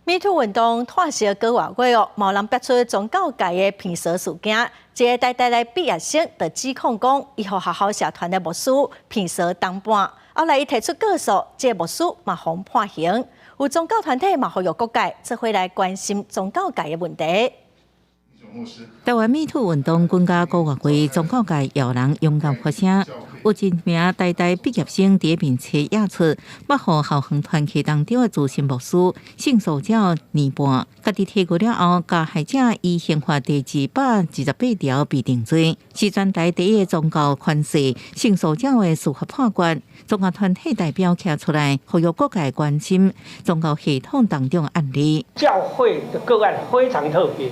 MeToo 運動拖時幾外月哦，有人爆出宗教界的鼻趖事件，一个台大來畢業生就指控講，伊予學校社團的牧師鼻趖同伴，後來伊提出告訴，這个牧師嘛予判刑。有宗教團體嘛呼籲各界做伙來關心宗教界的問題。台灣 MeToo 運動滾甲個月，宗教界有人勇敢發聲。有一名台大畢業生佇面冊寫出，捌予校園團契當中的資深牧師性騷擾年半，家己提告了後，加害者依刑法第228條被定罪，是全台第一个宗教權勢性騷擾的司法判決。宗教團體代表站出來，呼籲各界關心宗教系統當中的案例。教會的個案非常特別，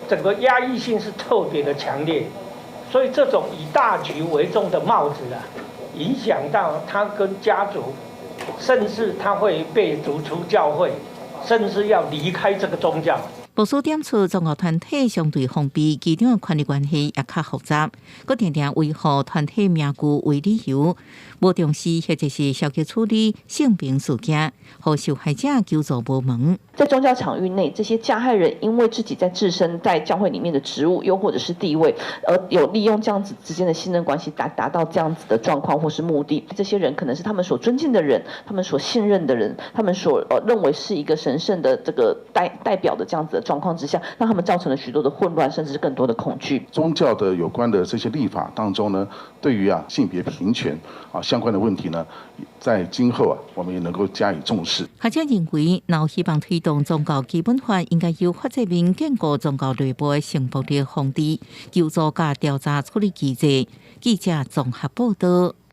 整個壓抑性是特別的強烈。所以這種以大局為重的帽子啊，影響到他跟家族，甚至他會被逐出教會，甚至要離開這個宗教。牧師點出宗教團體相對封閉，其中的權力關係也較複雜，閣定定維護團體名譽為理由，無重視或者是消極處理性平事件，予受害者求助無門。在宗教場域內，這些加害人因為自己在自身在教會裡面的職務，又或者是地位，而有利用這樣子之間的信任關係達到這樣子的狀況或是目的。這些人可能是他們所尊敬的人，他們所信任的人，他們所認為是一個神聖的這個代表的這樣子的狀況之下，讓他們造成了許多的混亂，甚至是更多的恐懼。宗教的有關的這些立法當中呢，對於性別平權相關的問題呢，在今後我們也能夠加以重視。學者認為，若希望推動宗教基本法，應該由法制面建構宗教內部的性暴力防治、求助佮調查處理機制。記者綜合報道。